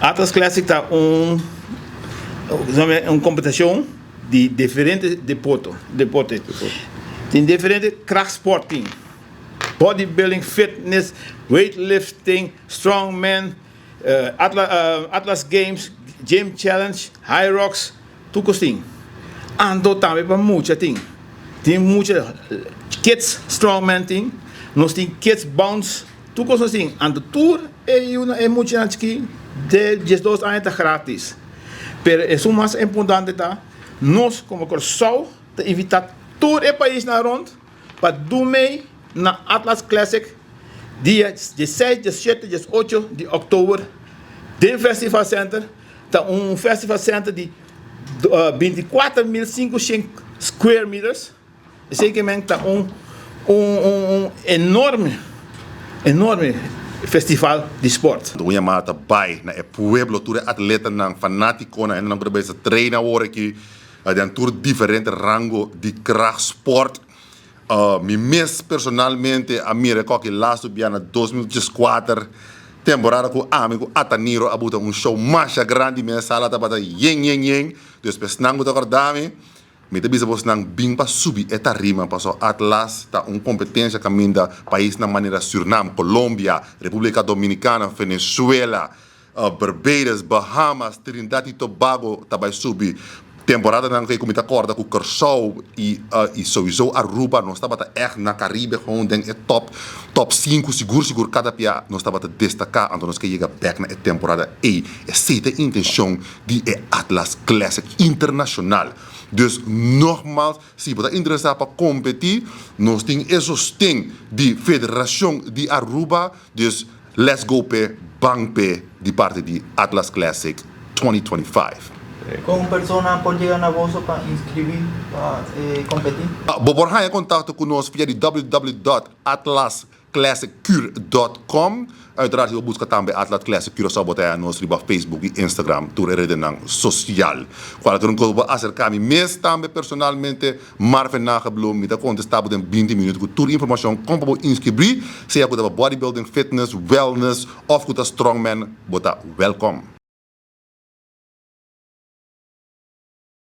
Atlas Classic ta un un kompetishon di diferente deporte deporte. Tin diferente krachtsport tin, bodybuilding, fitness, weightlifting, strongman, Atlas Games, Gym Challenge, Hyrox, tur kos tin. Anto tambe pa mucha tin. Tin mucha kids strongman tin, nos tin kids bounce, tur kos nos tin. Anto tur e yunan e muchanan chikí de 12 aña ta gratis. Pero esun mas importante ta nos komo Kòrsou ta invitá tur e paisnan rònt pa dumei na Atlas Classic dia 16, 17, 18 di òktober den Festival Center. Ta un festival center di 24.500 square meters. Esei ke men ta un un enorme enorme festival di sport. Un yamada ta bai na e pueblo, tur e atletanan, fanatikonan, hendenan ku ta bisa train awor aki den tur diferente rango di krachtsport. Mi mes personalmente a mira e koki lastu bia na 2014, temporada ku ami ku Ataniro a buta un show masha grandi, mi sala tabata yen yen yen, dus pa esnan ku ta kòrda mi, mi ta bisa bosnan bin pa subi e tarima pasobra Atlas ta un kompetensia kaminda paisnan manera Surnam, Colombia, República Dominicana, Venezuela, Barbados, Bahamas, Trinidad y Tobago ta bai subi. Temporadanan ku mi ta kòrda ku Kòrsou i i souiso Aruba nos tabata ègt na Karibe gewoon den e top top sinku sigur sigur kada bia nos tabata destaká anto nos ke yega bèk na e temporada ei. Esei ta e intenshon di e Atlas Classic Internashonal. Dus nogmaals si bo ta interesá pa kompetí nos tin e sosten di Federashon di Aruba dus Let's go p'e ban p'e di parti di Atlas Classic 2025. Kon un persona por yega na boso pa inskribí pa kompetí? Bo por haña kontakto ku nos via di www.atlasclassiccur.com. Uiteraard si bo buska tambe Atlas Classic Curaçao bo ta haña nos riba Facebook i Instagram, tur e redenan sosial. Kualker un kos bo por aserká mi mes tambe personalmente. Marvin Nagelbloem, Mi ta kontestá bo den 20 minüt ku tur informashon kon pa bo inskribí, sea ku ta pa bodybuilding, fitness, wellness òf ku ta strongman, bo ta wèlkòm.